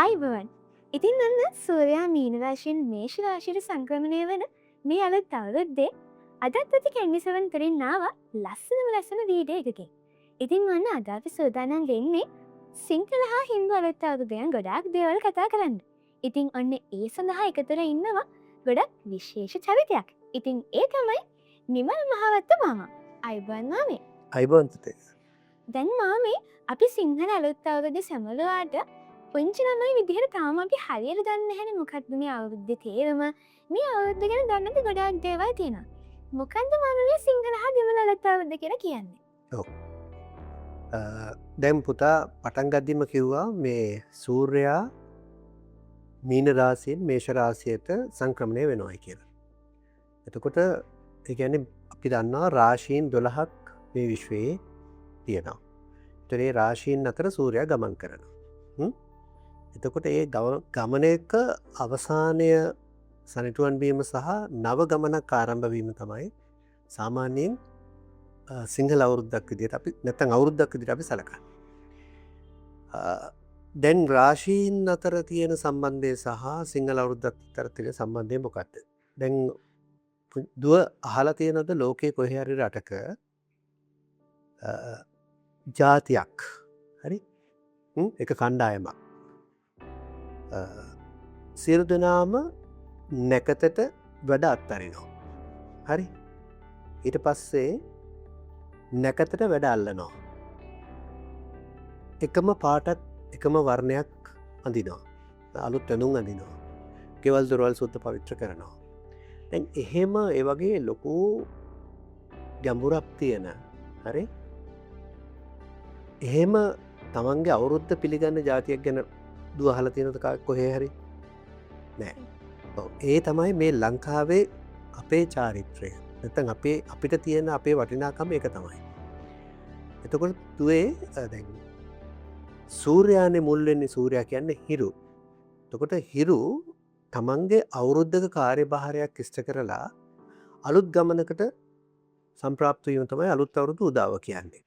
ආයුබෝවන්. ඉතින් ඔන්න සූර්යා මීන රාශියෙන් මේෂ රාශියට සංක්‍රමණය වෙන මේ අලුත් අවුරුද්දේ අදත් අපි කැන්ඩි සෙවන් තුළින් ආවා ලස්සනම ලස්සන වීඩියෝ එකකින්. ඉතින් ඔන්න අද අපි සූදානම් වෙන්නේ සිංහල හා හින්දු අලුත් අවුරුද්ද ගැන ගොඩාක් දේවල් කතා කරන්න. ඉතින් ඔන්න ඒ සඳහා එකතුව ඉන්නවා ගොඩක් විශේෂ චරිතයක්. ඉතින් ඒ තමයි නිමල් මහවත්ත මාමා. ආයුබෝවන් මාමේ. ආයුබෝවන් පුතේ. දැන් මාමේ, අපි සිංහල අලුත් අවුරුද්ද සැමරුවාට පුංචි ළමයි විදිහට තාම අපි හරියට දන්නේ නැහැනේ මොකක්ද මේ අවුරුද්දේ තේරුම. මේ අවුරුද්ද ගැන දන්නේ නැති ගොඩාක් දේවල් තියෙනවා. මොකද්ද මාමේ මේ සිංහල හා දෙමළ අලුත් අවුරුද්ද කියලා කියන්නේ? ඔව්. දැන් පුතා, පටන් ගද්දිම කිව්වා මේ සූර්යයා මීන රාශියෙන් මේෂ රාශියට සංක්‍රමණය වෙනවයි කියලා. එතකොට ඒ කියන්නේ අපි දන්නවා රාශීන් 12ක් මේ විශ්වයේ තියෙනවා. එතකොට ඒ රාශීන් අතර සූර්යයා ගමන් කරනවා. එතකොට ඒ ගමනක අවසානය සනිටුවන් වීම සහ නව ගමනක් ආරම්භ වීම තමයි සාමාන්‍යයෙන් සිංහල අවුරුද්දක් විදිහට අපි, නැත්නම් අවුරුද්දක් විදිහට අපි සලකන්නේ. දැන් රාශීන් අතර තියෙන සම්බන්ධය සහ සිංහල අවුරුද්දක් අතර තියෙන සම්බන්ධය මොකක්ද? දැන් දුව අහලා තියෙනවද ලෝකේ කොහේ හරි රටක ජාතියක් හරි එක කණ්ඩායමක් සියලු දෙනාම නැකතට වැඩ අත්හරිනවා. හරි. ඊට පස්සේ නැකතට වැඩ අල්ලනවා. එකම පාටක්, එකම වර්ණයක් අඳිනවා. අලුත් ඇඳුම් අඳිනවා. ගෙවල් දොරවල් සුද්ධ පවිත්‍ර කරනවා. දැන් එහෙම ඒ වගේ ලොකු ගැඹුරක් තියෙන, හරි, එහෙම තමන්ගේ අවුරුද්ද පිළිගන්න ජාතියක් ගැන දුව අහලා තියෙනවද කොහේ හරි? නෑ. ඔව්, ඒ තමයි මේ ලංකාවේ අපේ චාරිත්‍රය. නැත්නම් අපිට තියෙන අපේ වටිනාකම ඒක තමයි. එතකොට දුවේ, දැන් සූර්යානේ මුල් වෙන්නේ. සූර්යා කියන්නේ හිරු. එතකොට හිරු තමන්ගේ අවුරුද්දක කාර්යභාරයක් ඉෂ්ට කරලා අලුත් ගමනකට සම්ප්‍රාප්ත වීම තමයි අලුත් අවුරුදු උදාව කියන්නේ.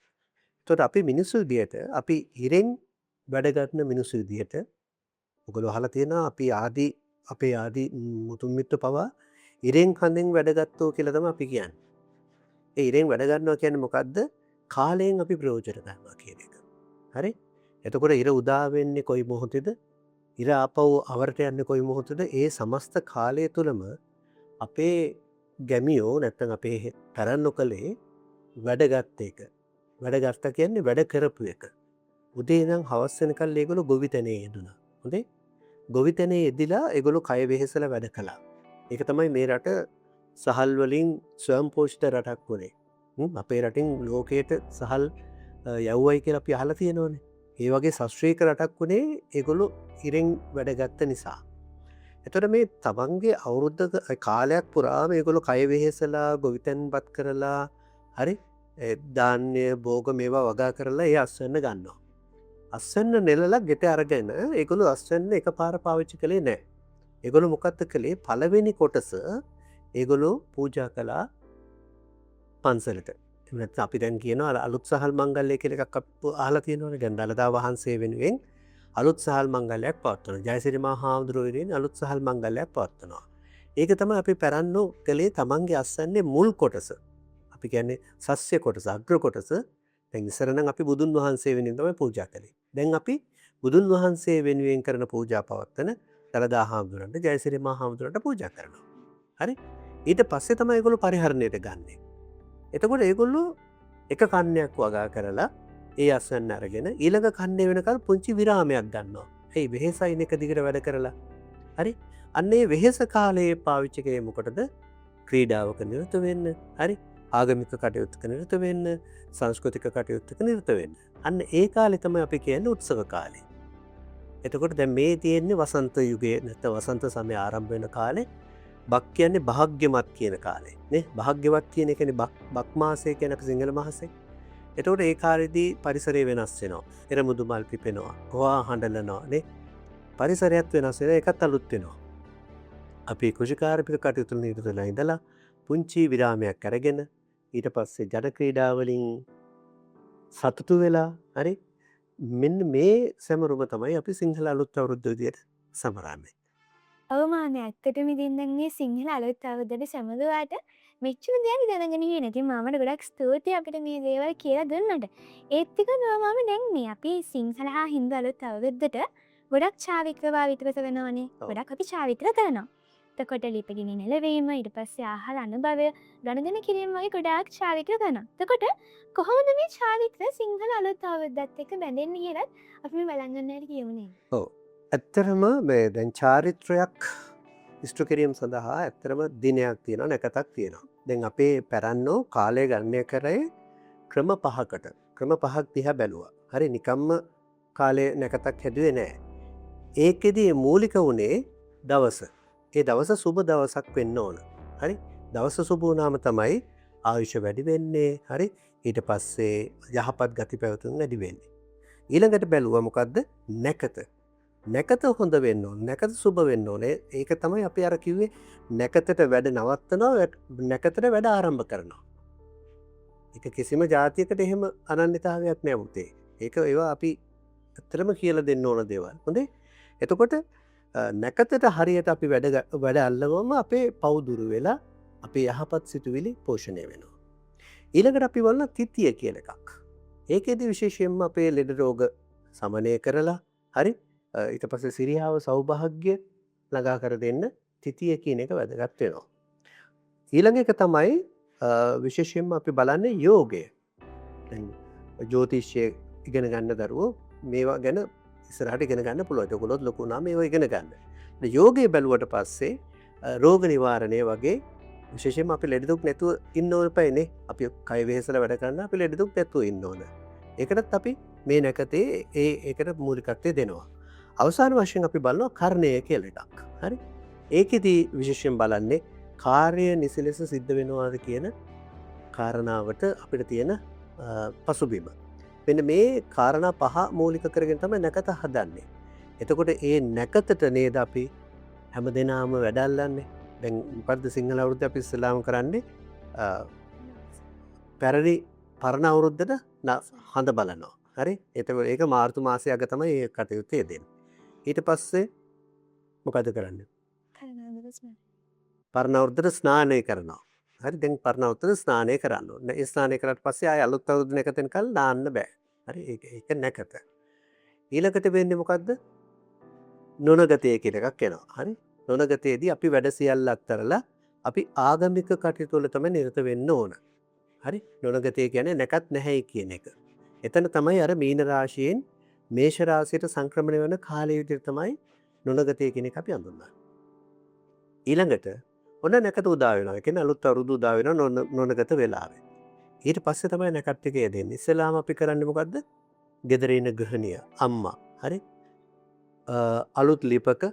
එතකොට අපි මිනිස්සු විදියට, අපි හිරෙන් වැඩ ගන්න මිනිස්සු විදියට, ඔයගොල්ලෝ අහලා තියෙනවා අපි ආදි අපේ ආදි මුතුන් මිත්තෝ පවා ඉරෙන් කඳෙන් වැඩ ගත්තෝ කියලා තමයි අපි කියන්නේ. ඒ ඉරෙන් වැඩ ගන්නවා කියන්නේ මොකද්ද? කාලයෙන් අපි ප්‍රයෝජන ගන්නවා කියන එක. හරි? එතකොට ඉර උදා වෙන්නේ කොයි මොහොතේද? ඉර ආපහු අවරට යන්නේ කොයි මොහොතේද? ඒ සමස්ත කාලය තුලම අපේ ගැමියෝ නැත්තම් අපේ පැරන්නෝ කළේ වැඩ ගත්ත එක. වැඩ ගත්තා කියන්නේ වැඩ කරපු එක. උදේ ඉඳන් හවස් වෙනකල් ඒගොල්ලෝ ගොවිතැනේ යෙදුණා. හොඳේ? ගොවිතැනේ යෙදිලා ඒගොල්ලෝ කය වෙහෙසලා වැඩ කළා. ඒක තමයි මේ රට සහල් වලින් ස්වයංපෝෂිත රටක් වුණේ. අපේ රටින් ලෝකයට සහල් යව්වයි කියලා අපි අහලා තියෙනවනේ. ඒ වගේ ශස්ත්‍රීය රටක් වුණේ ඒගොල්ලෝ ඉරෙන් වැඩ ගත්ත නිසා. එතකොට මේ තමන්ගේ අවුරුද්දක කාලයක් පුරාම ඒගොල්ලෝ කය වෙහෙසලා ගොවිතැන්පත් කරලා, හරි, ඒ ධාන්‍ය භෝග මේවා වගා කරලා ඒ අස්වැන්න ගන්නවා. අස්වැන්න නෙලලා ගෙට අරගෙන ඒගොල්ලෝ අස්වැන්න එකපාර පාවිච්චි කළේ නෑ. ඒගොල්ලෝ මොකද්ද කළේ? පළවෙනි කොටස ඒගොල්ලෝ පූජා කළා පන්සලට. එහෙම නැත්නම් අපි දැන් කියනවා අර අලුත් සහල් මංගල්‍ය කියලා එකක් අපි අහලා තියෙනවනේ. දැන් දළදා වහන්සේ වෙනුවෙන් අලුත් සහල් මංගල්‍යයක් පවත්වනවා. ජයසිරි මහා හාමුදුරුවෝ වෙනුවෙන් අලුත් සහල් මංගල්‍යයක් පවත්වනවා. ඒක තමයි අපි පැරන්නෝ කළේ තමන්ගේ අස්වැන්නේ මුල් කොටස. අපි කියන්නේ සස්්‍ය කොටස, අග්‍ර කොටස. දැන් ඉස්සර නම් අපි බුදුන් වහන්සේ වෙනුවෙන් තමයි පූජා කළේ. දැන් අපි බුදුන් වහන්සේ වෙනුවෙන් කරන පූජා පවත්වන දළදා හාමුදුරන්ට, ජයසිරි මහා හාමුදුරන්ට පූජා කරනවා. හරි? ඊට පස්සේ තමයි ඒගොල්ලෝ පරිහරණයට ගන්නෙ. එතකොට ඒගොල්ලෝ එක කන්නයක් වගා කරලා ඒ අස්වැන්න අරගෙන ඊළඟ කන්නේ වෙනකල් පුංචි විරාමයක් ගන්නවා. ඇයි? වෙහෙසයින් එක දිගට වැඩ කරලා. හරි? අන්න ඒ වෙහෙස කාලයේ පාවිච්චි කරේ මොකටද? ක්‍රීඩාවක නිරත වෙන්න. හරි? ආගමික කටයුත්තක නිරත වෙන්න, සංස්කෘතික කටයුත්තක නිරත වෙන්න. අන්න ඒ කාලේ තමයි අපි කියන්නේ උත්සව කාලේ. එතකොට දැන් මේ තියෙන්නේ වසන්ත යුගයේ, නැත්නම් වසන්ත සමය ආරම්භ වෙන කාලේ. බක් කියන්නේ භාග්‍යමත් කියන කාලේ නේ. භාග්‍යවත් කියන එකනේ බක්, බක් මාසය කියන අපි සිංහල මාසය. එතකොට ඒ කාලේදී පරිසරය වෙනස් වෙනවා. එරමුදු මල් පිපෙනවා. ගොවා හඬලනවා නේ. පරිසරයත් වෙනස් වෙනවා. ඒකත් අලුත් වෙනවා. අපි කෘෂිකාර්මික කටයුතු වල නිරත වෙලා ඉඳලා පුංචි විරාමයක් අරගෙන, ඊට පස්සේ ජන ක්‍රීඩා වලින් සතුටු වෙලා, හරි, මෙන්න මේ සැමරුම තමයි අපි සිංහල අලුත් අවුරුද්ද විදියට සමරන්නේ. ඔව් මාමේ, ඇත්තටම ඉතින් දැන් මේ සිංහල අලුත් අවුරුද්දට සැමරුවාට මෙච්චර දෙයක් දැනගෙන හිටියේ නෑ. ඉතින් මාමට ගොඩක් ස්තුතියි අපිට මේ දේවල් කියලා දුන්නට. ඒත් එක්ක මාමේ දැන් මේ අපි සිංහල හා හින්දු අලුත් අවුරුද්දට ගොඩක් චාරිත්‍ර භාවිත කරනවනේ. ගොඩක් අපි චාරිත්‍ර කරනවා. එතකොට ලිපගිනි නෙලවීම, ඊට පස්සේ ආහාර අනුභවය, ගනුදෙනු කිරීම වගේ ගොඩාක් චාරිත්‍ර කරනවා. එතකොට කොහොමද මේ චාරිත්‍ර සිංහල අලුත් අවුරුද්දත් එක්ක බැඳෙන්නේ කියලත් අපි මේ බලන් යන්න හැටි කියමු නේද? ඔව්. ඇත්තටම මේ දැන් චාරිත්‍රයක් ඉෂ්ට කිරීම සඳහා ඇත්තටම දිනයක් තියෙනවා, නැකතක් තියෙනවා. දැන් අපේ පැරණෝ කාලය ගණනය කරේ ක්‍රම පහකට. ක්‍රම පහක් දිහා බැලුවා. හරි, නිකම්ම කාලය නැකතක් හැදුවේ නෑ. ඒකෙදි මූලික වුණේ දවස. ඒ දවස සුබ දවසක් වෙන්න ඕන. හරි, දවස සුබ වුණාම තමයි ආයුෂ වැඩි වෙන්නේ. හරි, ඊට පස්සේ යහපත් ගති පැවතුම් වැඩි වෙන්නේ. ඊළඟට බැලුවා මොකද්ද? නැකත. නැකත හොඳ වෙන්න ඕන, නැකත සුබ වෙන්න ඕනේ. ඒක තමයි අපි අර කිව්වේ නැකතට වැඩ නවත්තනවා, නැකතට වැඩ ආරම්භ කරනවා. ඒක කිසිම ජාතියකට එහෙම අනන්‍යතාවයක් නෑ පුතේ. ඒක ඒවා අපි ඇත්තටම කියලා දෙන්න ඕන දේවල්. හොඳේ? එතකොට නැකතට හරියට අපි වැඩ අල්ලවම අපේ පව් දුරු වෙලා අපේ යහපත් සිතුවිලි පෝෂණය වෙනවා. ඊළඟට අපි බලන තිතිය කියන එකක්. ඒකෙදි විශේෂයෙන්ම අපේ ලෙඩ රෝග සමනය කරලා, හරි, ඊට පස්සේ සිරියාව සෞභාග්‍ය ළඟා කර දෙන්න තිතිය කියන එක වැදගත් වෙනවා. ඊළඟ එක තමයි විශේෂයෙන්ම අපි බලන්නේ යෝගය. දැන් ජ්‍යොතිෂය ඉගෙන ගන්න දරුවෝ මේවා ගැන ඉස්සරහට ඉගෙන ගන්න පුළුවන්. ඒගොල්ලොත් ලොකු වුණාම මේවා ඉගෙන ගන්න. දැන් යෝගය බැලුවට පස්සේ රෝග නිවාරණය වගේ විශේෂයෙන්ම අපි ලෙඩ දුක් නැතුව ඉන්න ඕන එපානේ. අපි කය වෙහෙසලා වැඩ කරන අපි ලෙඩ දුක් නැතුව ඉන්න ඕන. ඒකටත් අපි මේ නැකතේ ඒකට මූලිකත්වය දෙනවා. අවසාන වශයෙන් අපි බලනවා කර්ණය කියලා එකක්. හරි? ඒකෙදි විශේෂයෙන් බලන්නේ කාර්ය නිසි ලෙස සිද්ධ වෙනවාද කියන කාරණාවට අපිට තියෙන පසුබිම. මෙන්න මේ කාරණා පහ මූලික කරගෙන තමයි නැකත හදන්නේ. එතකොට ඒ නැකතට නේද අපි හැම දිනාම වැඩ අල්ලන්නේ. දැන් මොකද්ද සිංහල අවුරුද්ද අපි ඉස්සෙල්ලාම කරන්නේ? පැරණි පරණ අවුරුද්දට හඳ බලනවා. හරි? එතකොට ඒක මාර්තු මාසයේ අග තමයි ඒ කටයුත්ත යෙදෙන්නේ. ඊට පස්සේ මොකද කරන්නේ? පරණ අවුරුද්දට ස්නානය කරනවා. හරි, දැන් පරණ අවුරුද්දට ස්නානය කරන්න ඕනේ. ඒ ස්නානය කරාට පස්සේ ආයෙ අලුත් අවුරුද්ද නැකතෙන් කල් නාන්න බෑ. හරි, ඒක නැකත. ඊළඟට වෙන්නේ මොකද්ද? නොනගතය කියලා එකක් එනවා. හරි, නොනගතයේදී අපි වැඩ සියල්ල අත්හැරලා අපි ආගමික කටයුතු වල තමයි නිරත වෙන්න ඕන. හරි, නොනගතය කියන්නේ නැකත් නැහැයි කියන එක. එතන තමයි අර මීන රාශියෙන් මේෂ රාශියට සංක්‍රමණය වෙන කාලය විදිහට තමයි නොනගතය කියන එක අපි හඳුන්වන්නේ. ඊළඟට ඔන්න නැකත උදා වෙනවා. ඒ කියන්නේ අලුත් අවුරුදු උදා වෙනවා නොනගත වෙලාවේ. ඊට පස්සේ තමයි නැකත් එක යෙදෙන්නේ. ඉස්සෙල්ලාම අපි කරන්නේ මොකද්ද? ගෙදර ඉන්න ගෘහණිය අම්මා, හරි, අලුත් ලිපක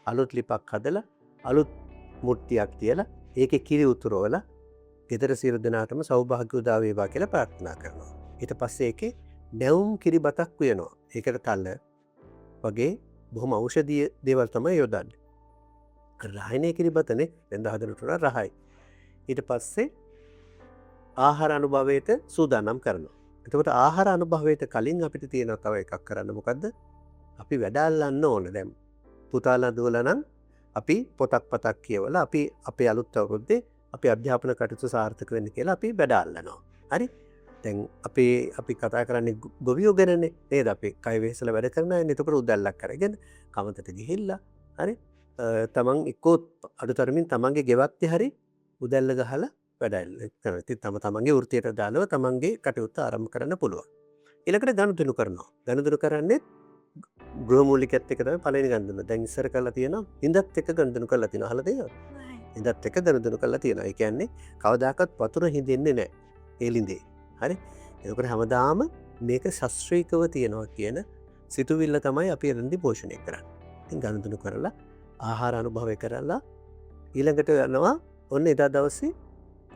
අලුත් ලිපක් හදලා අලුත් මුට්ටියක් තියලා ඒකේ කිරි උතුරවලා ගෙදර සියලු දෙනාටම සෞභාග්‍ය උදා වේවා කියලා ප්‍රාර්ථනා කරනවා. ඊට පස්සේ ඒකේ නැවුම් කිරිබතක් උයනවා. ඒකට තල වගේ බොහොම ඖෂධීය දේවල් තමයි යොදන්නේ. රහයිනේ කිරිබතනේ, වෙනද හදනට වඩා රහයි. ඊට පස්සේ ආහාර අනුභවයට සූදානම් කරනවා. එතකොට ආහාර අනුභවයට කලින් අපිට තියෙන තව එකක් කරන්න මොකද්ද? අපි වැඩ අල්ලන්න ඕන. දැන් පුතාලා දුවලා නම් අපි පොතක් පතක් කියවලා අපි අපේ අලුත් අවුරුද්දේ අපි අධ්‍යාපන කටයුතු සාර්ථක වෙන්න කියලා අපි වැඩ අල්ලනවා. හරි? දැන් අපි කතා කරන්නේ ගොවියෝ ගැනනේ නේද? අපි කය වෙහෙසලා වැඩ කරන අයනේ. එතකොට උදැල්ලක් අරගෙන කමතට ගිහිල්ලා හරි තමන් එක්කෝ අඩුතරමින් තමන්ගේ ගෙවත්තේ හරි උදැල්ල ගහලා වැඩ කරනවා. ඉතින් තමන්ගේ වෘත්තියට අදාළව තමන්ගේ කටයුත්ත ආරම්භ කරන්න පුළුවන්. ඊළඟට ගනුදෙනු කරනවා. ගනුදෙනු කරන්නේ ගෘහ මූලිකයත් එක්ක තමයි පළවෙනි ගනුදෙනුව. දැන් ඉස්සර කරලා තියෙනවා හිඳත් එක්ක ගනුදෙනු කරලා තියෙනවා. අහලා තියෙනවද? හිඳත් එක්ක ගනුදෙනු කරලා තියෙනවා. ඒ කියන්නේ කවදාකවත් වතුර හිඳෙන්නේ නැහැ ඒ ලිඳේ. හරි? එතකොට හැමදාම මේක ශාස්ත්‍රීයව තියෙනවා කියන සිතුවිල්ල තමයි අපි එතනදී පෝෂණය කරන්නේ. ඉතින් ගනුදෙනු කරලා ආහාර අනුභවය කරලා ඊළඟට යනවා ඔන්න එදා දවසේ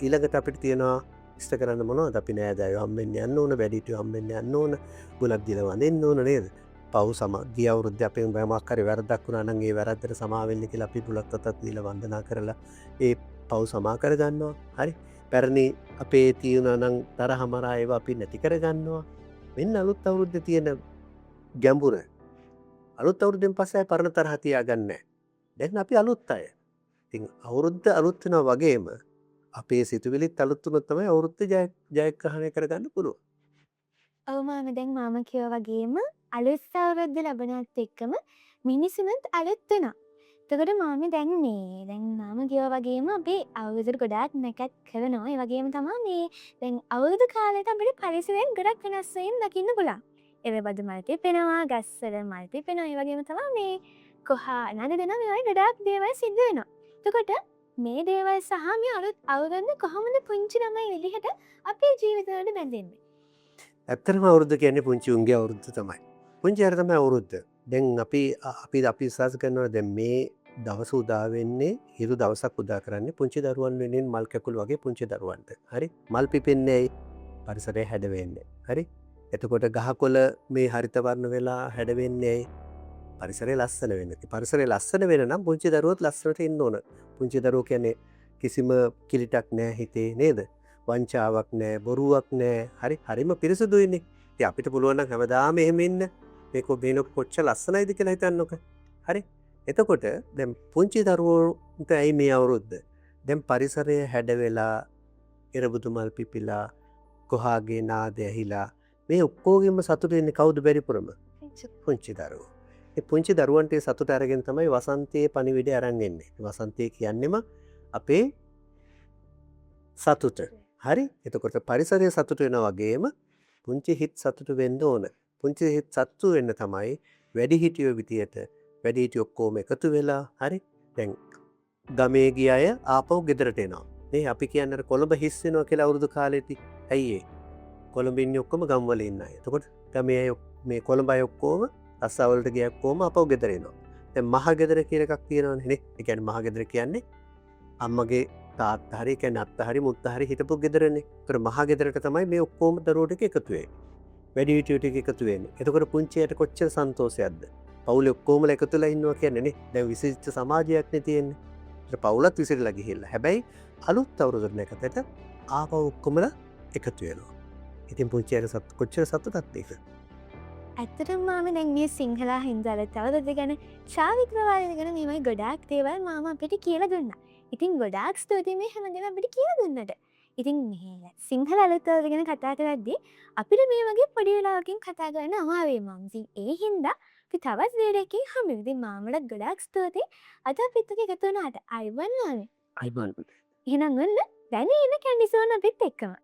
ඊළඟට අපිට තියෙනවා ඉෂ්ට කරන්න මොනවද? අපි නෑදෑයෝ හම්බෙන්න යන්න ඕන, වැඩිහිටියෝ හම්බෙන්න යන්න ඕන, බුලත් දීලා වඳින්න ඕන නේද? පව් සම ගිය අවුරුද්දේ අපේ මොකක් හරි වැරද්දක් වුණා නම් ඒ වැරද්දට සමා වෙන්න කියලා අපි බුලත් අතක් දීලා වන්දනා කරලා ඒ පව් සමා කරගන්නවා. හරි? පැරණි අපේ තියෙනවා නම් තරහ මරා ඒවා අපි නැති කරගන්නවා. මෙන්න අලුත් අවුරුද්දේ තියෙන ගැඹුර. අලුත් අවුරුද්දෙන් පස්සේ ආයේ පරණ තරහ තියාගන්නේ නැහැ. දැන් අපි අලුත් අය. ඉතින් අවුරුද්ද අලුත් වෙනවා වගේම අපේ සිතුවිලිත් අලුත් වුණොත් තමයි අවුරුද්ද ජයග්‍රහණය කරගන්න පුළුවන්. ඔව් මාමා, දැන් මාමා කිව්වා වගේම අලුත් අවුරුද්ද ලබනත් එක්කම මිනිසුනුත් අලුත් වෙනවා. එතකොට මාමේ දැන් මේ දැන් මාමා කිව්වා වගේම අපි අවුරුද්දට ගොඩාක් නැකත් කරනවා. ඒ වගේම තමා මේ දැන් අවුරුදු කාලෙට අපිට පරිසරයෙන් ගොඩක් වෙනස් වීම් දකින්න පුළුවන්. එළබදු මල් පිපෙනවා, ගස්වල මල් පිපෙනවා. ඒ වගේම තමා මේ කොහා නද දෙනවා. මේ වගේ ගොඩාක් දේවල් සිද්ධ වෙනවා. එතකොට මේ දේවල් සහ මේ අලුත් අවුරුද්ද කොහොමද පුංචි ළමයි විදිහට අපේ ජීවිතවලට බැඳෙන්නේ? ඇත්තටම අවුරුද්ද කියන්නේ පුංචි උන්ගේ අවුරුද්ද තමයි. පුංචි අය තමයි අවුරුද්ද. දැන් අපි අපි අපි විශ්වාස කරනවා දැන් මේ දවස උදා වෙන්නේ, හිරු දවසක් උදා කරන්නේ පුංචි දරුවන් වෙනුවෙන්, මල් කැකුළු වගේ පුංචි දරුවන්ට. හරි? මල් පිපෙන්නේ ඇයි? පරිසරය හැඩ වෙන්නේ. හරි? එතකොට ගහකොළ මේ හරිත වර්ණ වෙලා හැඩ වෙන්නේ ඇයි? පරිසරය ලස්සන වෙන්න. ඉතින් පරිසරය ලස්සන වෙන නම් පුංචි දරුවොත් ලස්සනට ඉන්න ඕන. පුංචි දරුවෝ කියන්නේ කිසිම කිලිටක් නෑ හිතේ, නේද? වංචාවක් නෑ, බොරුවක් නෑ. හරි, හරිම පිරිසුදුයිනේ. ඉතින් අපිට පුළුවන් නම් හැමදාම එහෙම ඉන්න. මේක මේක කොච්චර ලස්සනයිද කියලා හිතන්නකො. හරි? එතකොට දැන් පුංචි දරුවන්ට ඇයි මේ අවුරුද්ද? දැන් පරිසරය හැඩ වෙලා, එරබුදු මල් පිපිලා, කොහාගේ නාද ඇහිලා, මේ ඔක්කොගෙම සතුට වෙන්නේ කවුද බැරිපුරම? පුංචි දරුවෝ. ඒ පුංචි දරුවන්ට ඒ සතුට අරගෙන තමයි වසන්තයේ පණිවිඩය අරන් එන්නේ. වසන්තය කියන්නෙම අපේ සතුට. හරි? එතකොට පරිසරය සතුට වෙනා වගේම පුංචි හිත් සතුට වෙන්න ඕන. පුංචි හිත් සතුටු වෙන්න තමයි වැඩිහිටියෝ විදියට වැඩිහිටියෝ ඔක්කොම එකතු වෙලා, හරි? දැන් ගමේ ගිය අය ආපහු ගෙදරට එනවා. නේ අපි කියන්නේ අර කොළඹ හිස් වෙනවා කියලා අවුරුදු කාලෙදී. ඇයි ඒ? කොළඹ ඉන්නේ ඔක්කොම ගම්වල ඉන්න අය. එතකොට ගමේ අය මේ කොළඹ අය ඔක්කොම රස්සාවලට ගිය ඔක්කොම ආපහු ගෙදර එනවා. දැන් මහ ගෙදර කියලා එකක් තියෙනවනේ නේ. ඒ කියන්නේ මහ ගෙදර කියන්නේ අම්මගේ තාත්තා හරි, ඒ කියන්නේ අත්තා හරි මුත්තා හරි හිටපු ගෙදරනේ. ඒතර මහ ගෙදරට තමයි මේ ඔක්කොම දරුවෝ ටික එකතු වෙන්නේ. වැඩිහිටියෝ ටික එකතු වෙන්නේ. එතකොට පුංචි අයට කොච්චර සන්තෝෂයක්ද? පවුලේ ඔක්කොමලා එකතු වෙලා ඉන්නවා කියන්නේ නේ. දැන් විසිරිච්ච සමාජයක් නේ තියෙන්නේ. ඒතර පවුලත් විසිරලා ගිහිල්ලා. හැබැයි අලුත් අවුරුද්දට නැකතට ආපහු ඔක්කොමලා එකතු වෙනවා. ඉතින් පුංචි අයට කොච්චර සතුටක්ද ඒක? ඇත්තටම මාමේ දැන් මේ සිංහල හින්දු අලුත් අවුරුද්ද ගැන, චාරිත්‍ර වර්ග ගැන මේ වගේ ගොඩාක් දේවල් මාමා අපිට කියලා දුන්නා. ඉතින් ගොඩාක් ස්තුතියි මේ හැමදේම අපිට කියලා දුන්නට. ඉතින් මේ සිංහල අලුත් අවුරුද්ද ගැන කතා කරද්දී අපිට මේ වගේ පොඩි වෙලාවකින් කතා කරන්න අමාරුයි මාමා. ඉතින් ඒ හින්දා අපි තවත් වීඩියෝ එකකින් හම්බෙමු. ඉතින් මාමලත් ගොඩාක් ස්තුතියි අද අපිත් එක්ක එකතු වුණාට. ආයුබෝවන් මාමේ. ආයුබෝවන්. එහෙනම් ඔන්න දැන් එන කැන්ඩි සෝන් අපිත් එක්කම.